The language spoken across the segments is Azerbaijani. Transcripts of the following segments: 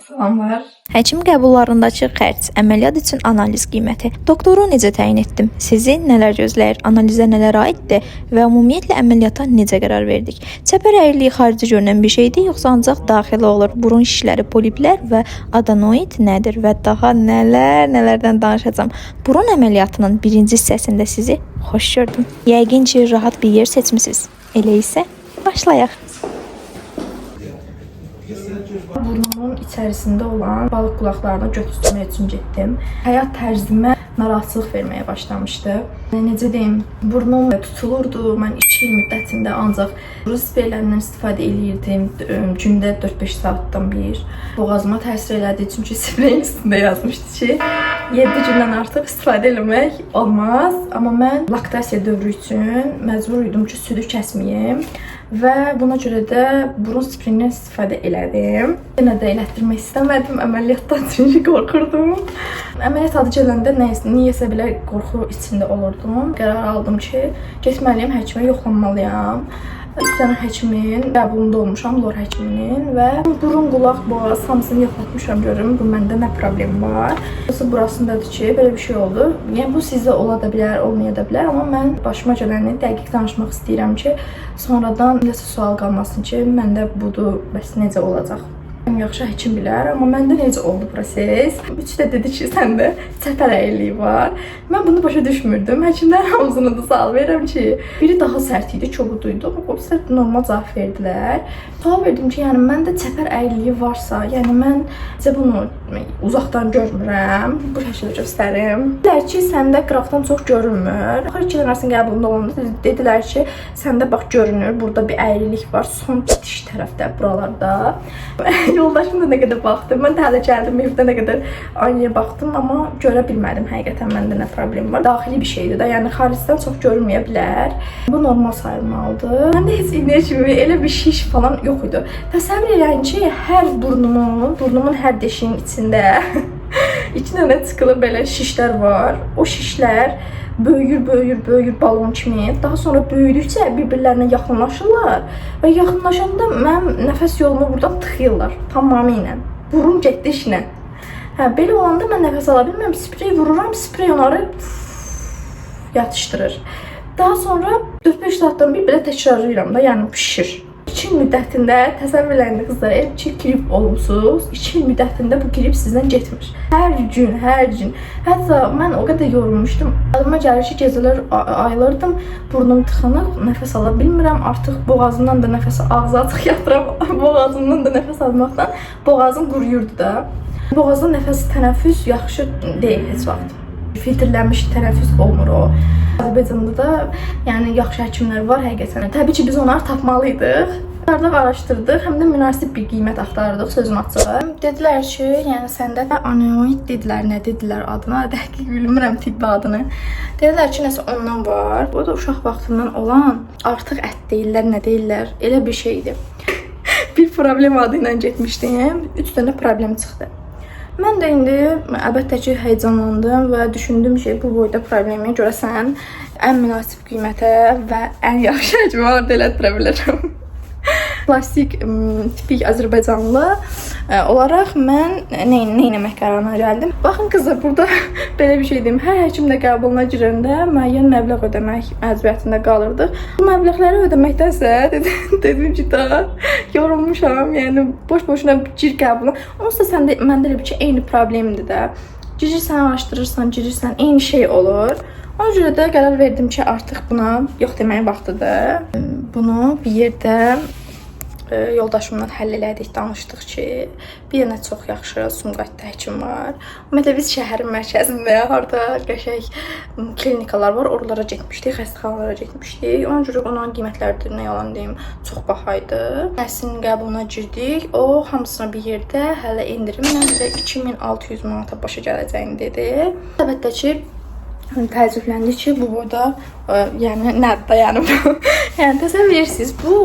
Salamlar. Həkim qəbullarındakı xərc, əməliyyat üçün analiz qiyməti, doktoru necə təyin etdim, sizi nələr gözləyir, analizə nələr aiddir və ümumiyyətlə əməliyyata necə qərar verdik? Çəpər əyirliyi xarici görünən bir şeydir, yoxsa ancaq daxili olur? Burun şişləri, poliplər və adenoid nədir və daha nələr, nələrdən danışacağam. Burun əməliyyatının birinci hissəsində sizi xoş gördüm. Yəqin ki, rahat bir yer seçmisiniz. Elə isə başlayaq. Burnumun içərisində olan balıq qulaqlarını götürmək üçün getdim. Həyat tərzimə narahatçılıq verməyə başlamışdı. Necə deyim, burnum tutulurdu. Mən 2 il müddətində ancaq burun spreylərindən istifadə eləyirdim. Gündə 4-5 saatdan bir. Boğazıma təsir elədi, çünki spreyin üstündə yazmışdı ki, 7 gündən artıq istifadə eləmək olmaz. Amma mən laktasiya dövrü üçün məcbur idim ki, südü kəsməyim. Və buna görə də burun spreyindən istifadə elədim. Yenə də elətdirmək istəmədim əməliyyatdan, çünki qorxurdum. Əməliyyat adı gələndə niyəsə belə qorxu içində olurdum. Qərar aldım ki, getməliyəm həkimə, yoxlanmalıyam. 3 dənə həkimin qəbulunda olmuşam, lor həkiminin və burun, qulaq, boğaz hamısını yoxlatmışam görüm bu məndə nə problem var. Burası burasındadır ki, belə bir şey oldu. Yəni bu sizdə ola da bilər, olmaya da bilər, amma mən başıma gələni dəqiq danışmaq istəyirəm ki, sonradan nəsə sual qalmasın ki, məndə budur, bəs necə olacaq? Ən yaxşı həkim bilər, amma məndə necə oldu proses? Üçü də dedi ki, səndə çəpər əyirliyi var. Mən bunu başa düşmürdüm. Həkimlər hamısına da sual verirəm ki, biri daha sərt idi, kobud idi. O birisi normal cavab verdilər. Sual verdim ki, yəni məndə çəpər əyirliyi varsa, yəni mən necə bunu uzaqdan görmürəm. Bu şəkildə göstərim. Dedilər ki, səndə qıraqdan çox görünmür. Axır iki dənəsinin qəbulunda olanda dedilər ki, səndə bax görünür, burada bir əyrilik var, son bitiş tərəfdə, buralarda. Yoldaşım da nə qədər baxdı. Mən də hələ gəldim evdə nə qədər aynaya baxdım, amma görə bilmədim həqiqətən məndə nə problem var. Daxili bir şeydir də, yəni xaricdən çox görünməyə bilər. Bu normal sayılmalıdır. Məndə heç indiyə kimi elə bir şiş falan yox idi. Təsəvvür eləyin ki, hər burnumun hər deşiyinin içində iki dənə çıxılı belə şişlər var. O şişlər böyüyür, böyüyür, böyüyür balon kimi. Daha sonra böyüdükcə bir-birlərinə yaxınlaşırlar və yaxınlaşanda mənim nəfəs yolumu buradan tıxıyırlar tamamilə. Burun getdi işinə. Hə, belə olanda mən nəfəs ala bilmirəm. Sprey vururam, sprey onları yatışdırır. Daha sonra 4-5 saatdan bir belə təkrarlayıram da, yəni pişir. 2 il müddətində təsəvvür eləyin qızlar, elə ki qrip olmusunuz, 2 il müddətində bu qrip sizdən getmir. Hər gün, hər gün. Hətta mən o qədər yorulmuşdum. Yadıma gəlir ki, gecələr ayılırdım, burnum tıxanıq, nəfəs ala bilmirəm. Artıq boğazımdan da nəfəs ağzı açıq yatıram, boğazımdan da nəfəs almaqdan boğazım quruyurdu da. Boğazdan nəfəs tənəffüs yaxşı deyil heç vaxt. Filtrlənmiş tənəffüs olmur o. Azərbaycanda da yəni yaxşı həkimlər var həqiqətən. Təbii ki, biz onları tapmalıydıq. Axtardıq, araşdırdıq, həm də münasib bir qiymət axtardıq, sözün açığı. Dedilər ki, yəni səndə adenoid dedilər, nə dedilər adına, dəqiq bilmirəm tibbi adını. Dedilər ki, nəsə ondan var. O da uşaq vaxtından olan artıq ət deyirlər, nə deyirlər, elə bir şeydir. Bir problem adı ilə getmişdim. 3 dənə problem çıxdı. Mən də indi əlbəttə ki, həyəcanlandım və düşündüm ki, bu boyda problemi görəsən ən münasib qiymətə və ən yaxşı həkimə harda elətdirə bilərəm. Klassik tipik Azərbaycanlı olaraq mən nə etmək qərarına gəldim. Baxın qızlar, burada belə bir şey deyim. Hər həkimlə qəbuluna girəndə müəyyən məbləğ ödəmək məcburiyyətində qalırdıq. Bu məbləğləri ödəməkdənsə dedim ki, da yorulmuşam. Yəni boş-boşuna gir qəbuluna. Onsuz da səndə məndə elə bir ki, eyni problemdir də. Girirsən, araşdırırsan, girirsən, eyni şey olur. Ona görə də qərar verdim ki, artıq buna yox deməyin vaxtıdır. Bunu bir yerdə yoldaşımla həll elədik, danışdıq ki, bir dənə çox yaxşı Sumqayıtda həkim var. Ümumiyyətlə biz şəhərin mərkəzində harda qəşəng klinikalar var, oralara getmişdik, xəstəxanalara getmişdik. Ona görə onların qiymətləri də nə yalan deyim, çox baha idi. Nəsinin qəbuluna girdik. O hamısını bir yerdə hələ endirimlə bizə 2600 manata başa gələcəyini dedi. Əlbəttə ki, təəccübləndik ki, bu boyda yəni nədir də, yəni bu. Yəni təsəvvür edirsiniz, bu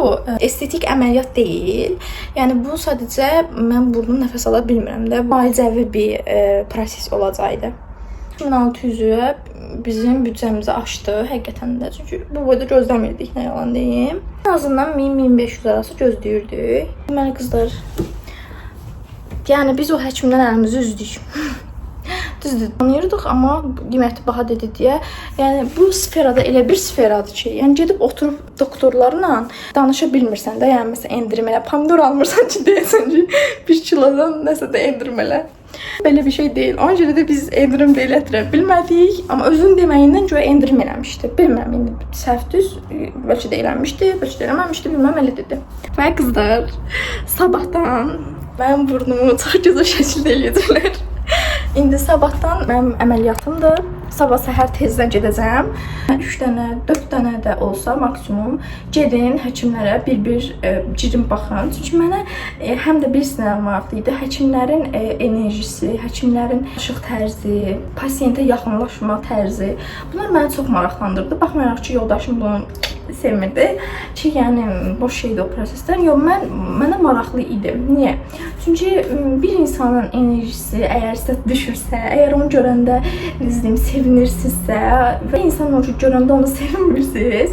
estetik əməliyyat deyil. Yəni bu sadəcə mən burnum nəfəs ala bilmirəm də, müalicəvi bir proses olacaqdı. 2600-ü bizim büdcəmizi aşdı həqiqətən də. Çünki bu boyda gözləmirdik, nə yalan deyim. Ən azından 1000-1500 arası gözləyirdik. Deməli qızlar, Yəni biz o həkimdən əlimizi üzdük. Düzdür, tanıyırdıq, amma qiyməti baha dedi deyə. Yəni bu sferada elə bir sferadır ki, yəni gedib oturub doktorlarla danışa bilmirsən də. Yəni məsələn endirim elə, pomidor almırsan ki, deyəsən ki, 1 kilodan nəsə də endirim elə. Belə bir şey deyil. Ona görə də biz endirim də elətdirə bilmədik, amma özünün deməyindən görə endirim eləmişdi. Bilmirəm indi səhv düz, bəlkə də eləmişdi, bəlkə də eləməmişdi, bilməm, elə dedi. Və qızlar, sabahdan mənim burnumu çox gözəl şəkildə eləyəcəklər. İndi sabahdan mənim əməliyyatımdır. Sabah səhər tezdən gedəcəm. 3 dənə, 4 dənə də olsa maksimum gedin həkimlərə bir-bir girin baxın. Çünki mənə həm də bir sinə maraqlı idi. Həkimlərin enerjisi, həkimlərin işıq tərzi, pasientə yaxınlaşma tərzi. Bunlar məni çox maraqlandırdı. Baxmayaraq ki, yoldaşım bunu sevmirdi ki, yəni boş şeydir o proseslər. Yox, mənə maraqlı idi. Niyə? Çünki bir insanın enerjisi əgər sizə düşürsə, əgər onu görəndə necə deyim, sevinirsinizsə və insan onu görəndə onu sevinmirsiniz,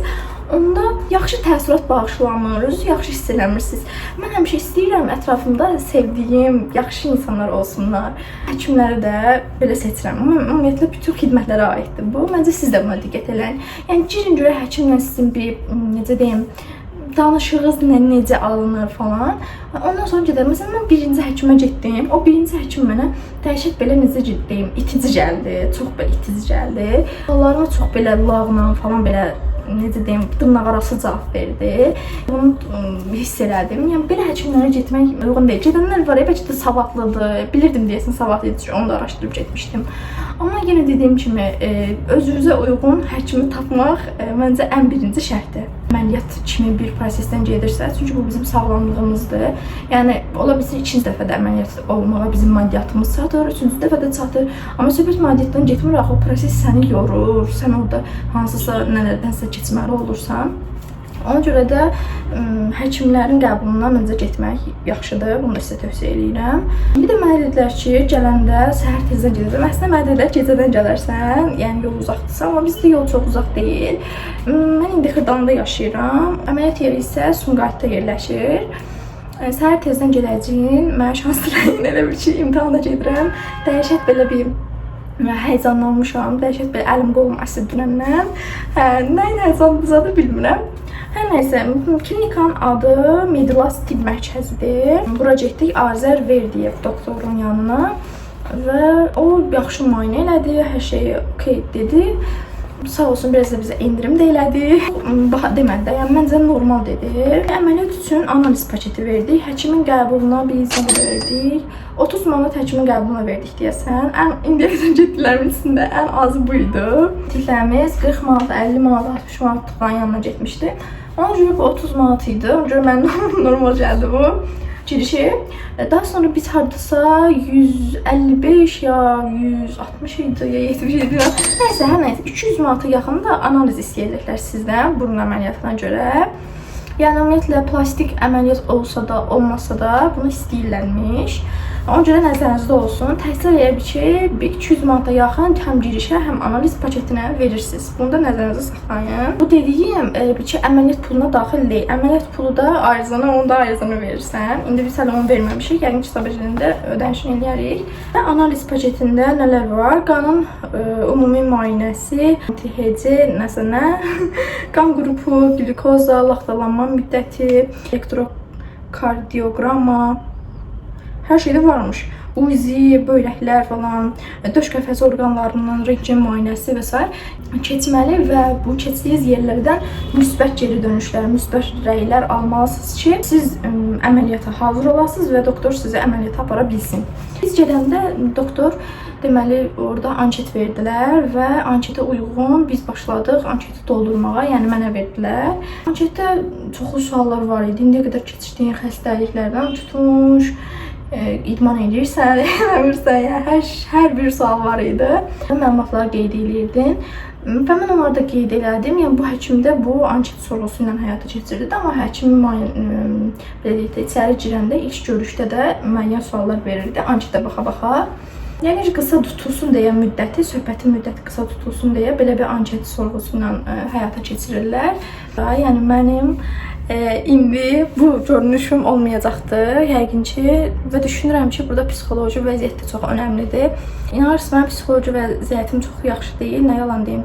onda yaxşı təəssürat bağışlamır, özünüzü yaxşı hiss eləmirsiniz. Mən həmişə istəyirəm ətrafımda sevdiyim, yaxşı insanlar olsunlar. Həkimləri də belə seçirəm. Amma ümumiyyətlə bütün xidmətlərə aiddir bu. Məncə siz də buna diqqət eləyin. Yəni girin görək həkimlə sizin bir necə deyim, danışığınız necə alınır falan. Ondan sonra gedər. Məsələn, mən birinci həkimə getdim. O birinci həkim mənə dəhşət belə necə deyim, itici gəldi. Çox belə itici gəldi. Suallarıma çox belə lağla falan belə necə deyim, dırnaqarası cavab verdi. Bunu hiss elədim. Yəni belə həkimlərə getmək uyğun deyil. Gedənlər var, bəlkə də savadlıdır. Bilirdim deyəsən savadlı idi, çünki onu da araşdırıb getmişdim. Amma yenə dediyim kimi, özünüzə uyğun həkimi tapmaq məncə ən birinci şərtdir. Əməliyyat kimi bir prosesdən gedirsə, çünki bu bizim sağlamlığımızdır. Yəni ola bilsin ikinci dəfə də əməliyyat olmağa bizim maddiyyatımız çatır, üçüncü dəfə də çatır. Amma söhbət maddiyyatdan getmir, axı o proses səni yorur, sən orada hansısa nələrdənsə keçməli olursan. Ona görə də həkimlərin qəbuluna məncə getmək yaxşıdır. Bunu da sizə tövsiyə eləyirəm. Bir də mənə dedilər ki, gələndə səhər tezdən gedəcəm. Əslində mənə dedilər gecədən gələrsən, yəni yol uzaqdırsa, amma bizdə yol çox uzaq deyil. Mən indi Xırdalanda yaşayıram. Əməliyyat yeri isə Sumqayıtda yerləşir. Səhər tezdən gedəcəyim. Mənə şans diləyin, elə bil ki, imtahana gedirəm. Dəhşət belə bir həyəcanlanmışam. Dəhşət belə əlim qolum əsir dünəndən. Nəyin həyəcanlıdır da bilmirəm. Hər nəysə, klinikanın adı Medilas Tibb Mərkəzidir. Bura getdik Azər Verdiyev doktorun yanına və o yaxşı müayinə elədi, hər şeyi okey dedi. Sağ olsun biraz da bizə endirim də elədi. Baha demədi də, yəni məncə normal dedi. Əməliyyat üçün analiz paketi verdik. Həkimin qəbuluna biz nə qədər verdik? 30 manat həkimin qəbuluna verdik deyəsən. Ən indiyə qədər getdiklərimin içində ən azı bu idi. Getdiklərimiz 40 manat, 50 manat, 60 manatlıqların yanına getmişdi. Ona görə bu 30 manat idi. Ona görə mənə normal gəldi bu girişi. Daha sonra biz hardasa 155 ya 160 idi ya 70 idi. Nəysə, hər nəysə 200 manata yaxın da analiz istəyəcəklər sizdən burun əməliyyatına görə. Yəni ümumiyyətlə plastik əməliyyat olsa da, olmasa da bunu istəyirlərmiş. Ona görə nəzərinizdə olsun. Təhsil elə bir ki, 200 manata yaxın həm girişə, həm analiz paketinə verirsiniz. Bunu da nəzərinizdə saxlayın. Bu dediyim elə bir ki, əməliyyat puluna daxil deyil. Əməliyyat pulu da ayrıcana, onu da ayrıcana verirsən. İndi biz hələ onu verməmişik. Yəqin ki, sabah gedəndə ödənişini eləyərik. Və analiz paketində nələr var? Qanın ümumi müayinəsi, THC, nəsə nə, qan qrupu, qlükoza, laxtalanma müddəti, elektrokardioqramma, hər şeydə varmış. UZI, böyrəklər falan, döş qəfəsi orqanlarının rentgen müayinəsi və sair keçməli və bu keçdiyiniz yerlərdən müsbət geri dönüşlər, müsbət rəylər almalısınız ki, siz əməliyyata hazır olasınız və doktor sizi əməliyyata apara bilsin. Biz gedəndə doktor deməli orada anket verdilər və anketə uyğun biz başladıq anketi doldurmağa, yəni mənə verdilər. Anketdə çoxlu suallar var idi. İndiyə qədər keçirdiyin xəstəliklərdən tutmuş, idman eləyirsən, eləmirsən, yəni hər bir sual var idi. Məlumatları qeyd eləyirdin. Və mən onları da qeyd elədim. Yəni bu həkim də bu anket sorğusu ilə həyata keçirirdi, amma həkim belə deyək də, içəri girəndə ilk görüşdə də müəyyən suallar verirdi anketə baxa-baxa. Yəni qısa tutulsun deyə müddəti, söhbətin müddəti qısa tutulsun deyə belə bir anket sorğusu ilə həyata keçirirlər. Yəni mənim İndi bu görünüşüm olmayacaqdı yəqin ki və düşünürəm ki, burada psixoloji vəziyyət də çox önəmlidir. İnanırsınız, mənim psixoloji vəziyyətim çox yaxşı deyil. Nə yalan deyim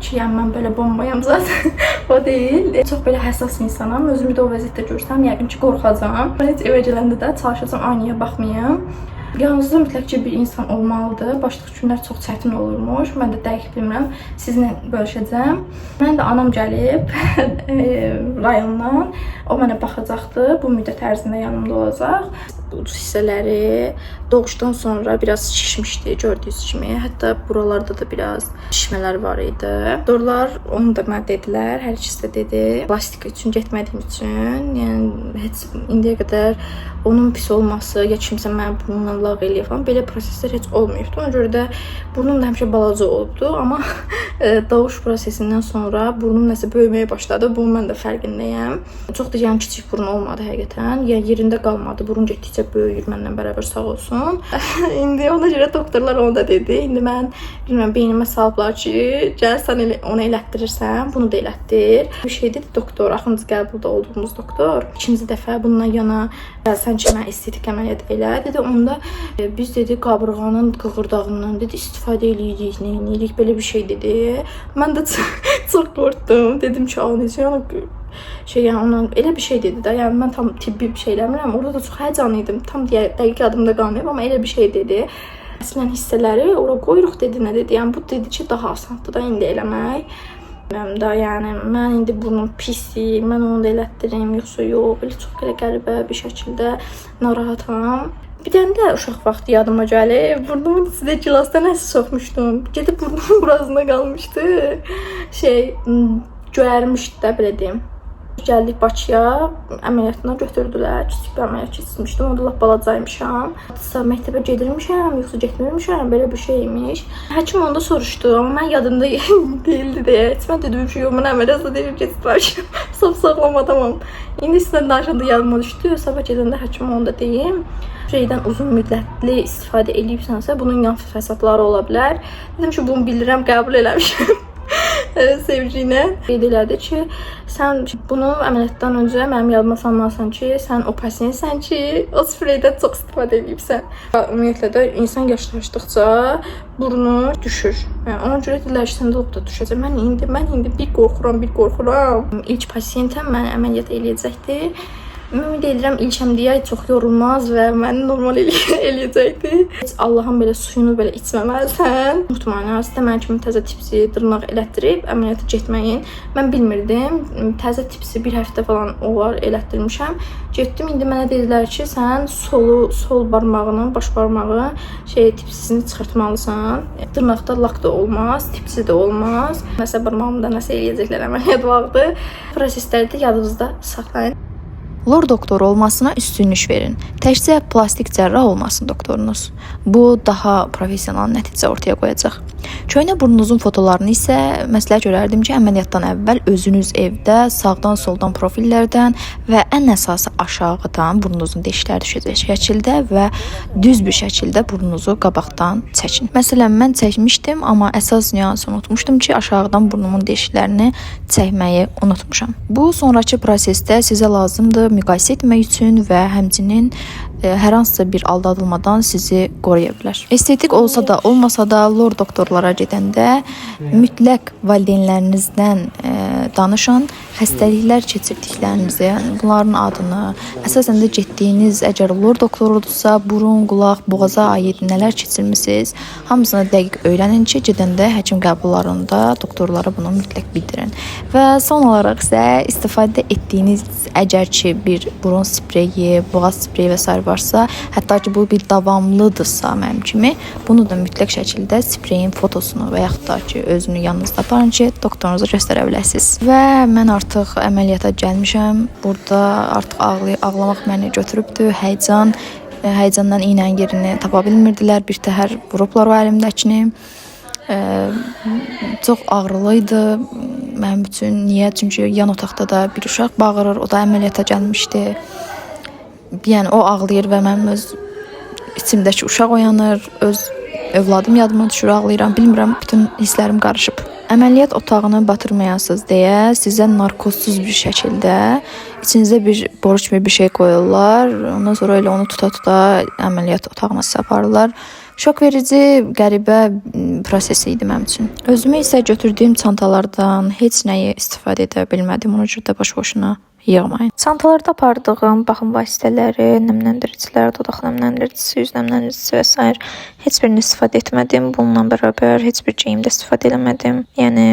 ki, yəni mən belə bombayam zaten. O deyil. Çox belə həssas insanam. Özümü də o vəziyyətdə görsəm, yəqin ki, qorxacağam. Mən heç evə gələndə də çalışacağam aynaya baxmayım. Yanınızda mütləq ki bir insan olmalıdır. Başlıq günlər çox çətin olurmuş. Mən də dəqiq bilmirəm. Sizinlə bölüşəcəm. Mən də anam gəlib rayondan. O mənə baxacaqdı. Bu müddət ərzində yanımda olacaq. Uc hissələri doğuşdan sonra biraz şişmişdi gördüyünüz kimi. Hətta buralarda da biraz şişmələr var idi. Doktorlar onu da mənə dedilər. Hər ikisi də dedi. Plastika üçün getmədiyim üçün, yəni heç indiyə qədər onun pis olması ya kimsə mənə burnumla lağ eləyir falan belə proseslər heç olmayıbdı. Ona görə də burnum da həmişə balaca olubdu, amma doğuş prosesindən sonra burnum nəsə böyüməyə başladı. Bunun mən də fərqindəyəm. Çox da yəni kiçik burun olmadı həqiqətən. Yəni yerində qalmadı. Burun getdikcə böyüyür məndən bərabər, sağ olsun. İndi ona görə doktorlar onu da dedi. İndi mən bilmirəm, beynimə salıblar ki, gəl sən elə, onu elətdirirsən, bunu da elətdir. Bir şey dedi doktor, axırıncı qəbulda olduğumuz doktor. İkinci dəfə bundan yana gəlsən ki, mən estetik əməliyyat elə. Dedi, onda biz dedi qabırğanın qığırdağından dedi istifadə eləyirik, nə eləyirik, belə bir şey dedi. Mən də çox qorxdum. Dedim ki, a necə yəni şey, yəni ona elə bir şey dedi də. Yəni mən tam tibbi bir şey eləmirəm. Orada da çox həyəcanlı idim. Tam dəqiq yadımda qalmayıb, amma elə bir şey dedi. Əslən hissələri ora qoyuruq dedi, nə dedi. Yəni bu dedi ki, daha asandır da indi eləmək. Bilmirəm də, yəni mən indi burnum pisdir, mən onu da elətdirim, yoxsa yox. Belə çox belə qəribə bir şəkildə narahatam. Bir dənə də uşaq vaxtı yadıma gəlir. Burnumun içində gilasda nəsə soxmuşdum. Gedib burnumun burasında qalmışdı. Şey, göyərmişdi də, belə deyim. Gəldik Bakıya, əməliyyatına götürdülər. Kiçik bir əməliyyat keçirmişdim. Onda lap balacaymışam. Hatta məktəbə gedirmişəm, yoxsa getmirmişəm, belə bir şey imiş. Həkim onda soruşdu, amma mən yadımda deyildi deyə. Heç mən dedim ki, yox, mən əməliyyatla deyim keçirmişəm. Sap sağlam adamam. İndi sizdən danışanda yadıma düşdü. Sabah gedəndə həkimə onu da deyim. Spreydən uzun müddətli istifadə eləyibsənsə, bunun yan fəsadları ola bilər. Dedim ki, bunu bilirəm, qəbul eləmişəm. Sevgi ilə qeyd elədi ki, sən bunu əməliyyatdan öncə mənim yadıma salmalısan ki, sən o pasientsən ki, o spreydən çox istifadə eləyibsən. Ümumiyyətlə də insan yaşlaşdıqca burnu düşür. Yəni ona görə dedilər ki, səndə da düşəcək. Mən indi bir qorxuram, bir qorxuram. İlk pasientəm məni əməliyyat eləyəcəkdi. Ümid edirəm ilkəm deyə çox yorulmaz və məni normal eləyəcəkdi. Heç Allahın belə suyunu belə içməməlisən. Unutmayın, sizdə mənim kimi təzə tipsi dırnaq elətdirib əməliyyata getməyin. Mən bilmirdim. Təzə tipsi bir həftə falan olar elətdirmişəm. Getdim, indi mənə dedilər ki, sən sol barmağının, baş barmağı şey tipsisini çıxartmalısan. Dırnaqda lak da olmaz, tipsi də olmaz. Nəsə barmağımda nəsə eləyəcəklər əməliyyat vaxtı. Prosesləri də yadınızda saxlayın. Lor doktoru olmasına üstünlük verin. Təkcə plastik cərrah olmasın doktorunuz. Bu daha professional nəticə ortaya qoyacaq. Köhnə burnunuzun fotolarını isə məsləhət görərdim ki, əməliyyatdan əvvəl özünüz evdə sağdan, soldan profillərdən və ən əsası aşağıdan burnunuzun deşikləri düşəcək şəkildə və düz bir şəkildə burnunuzu qabaqdan çəkin. Məsələn, mən çəkmişdim, amma əsas nüansı unutmuşdum ki, aşağıdan burnumun deşiklərini çəkməyi unutmuşam. Bu sonrakı prosesdə sizə lazımdır müqayisə etmək üçün və həmçinin hər hansısa bir aldadılmadan sizi qoruya bilər. Estetik olsa da, olmasa da lor doktorlara gedəndə mütləq valideynlərinizdən danışın, xəstəliklər keçirdiklərinizi, yəni bunların adını, əsasən də getdiyiniz əgər lor doktorudursa, burun, qulaq, boğaza aid nələr keçirmisiniz, hamısını dəqiq öyrənin ki, gedəndə həkim qəbullarında doktorlara bunu mütləq bildirin. Və son olaraq isə istifadə etdiyiniz əgər ki bir burun spreyi, boğaz spreyi və sair varsa, hətta ki bu bir davamlıdırsa mənim kimi, bunu da mütləq şəkildə spreyin fotosunu və yaxud da ki özünü yanınızda aparın ki, doktorunuza göstərə biləsiniz. Və mən artıq əməliyyata gəlmişəm. Burada artıq ağlamaq məni götürübdü. Həyəcandan iynənin yerini tapa bilmirdilər. Bir təhər vurublar o əlimdəkini. Çox ağrılı idi mənim üçün. Niyə? Çünki yan otaqda da bir uşaq bağırır. O da əməliyyata gəlmişdi. Yəni o ağlayır və mənim öz içimdəki uşaq oyanır, öz övladım yadıma düşür, ağlayıram. Bilmirəm, bütün hisslərim qarışıb. Əməliyyat otağını batırmayasınız deyə sizə narkozsuz bir şəkildə İçinizə bir boru kimi bir şey qoyurlar. Ondan sonra elə onu tuta-tuta əməliyyat otağına sizə aparırlar. Şok verici, qəribə proses idi mənim üçün. Özümə isə götürdüyüm çantalardan heç nəyi istifadə edə bilmədim. Ona görə də boş-boşuna yığmayın. Çantalarda apardığım baxım vasitələri, nəmləndiricilər, dodaq nəmləndiricisi, üz nəmləndiricisi və sair heç birini istifadə etmədim. Bununla bərabər heç bir geyim də istifadə eləmədim. Yəni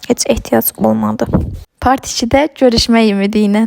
heç ehtiyac olmadı. Part 2-də görüşmək ümidi ilə.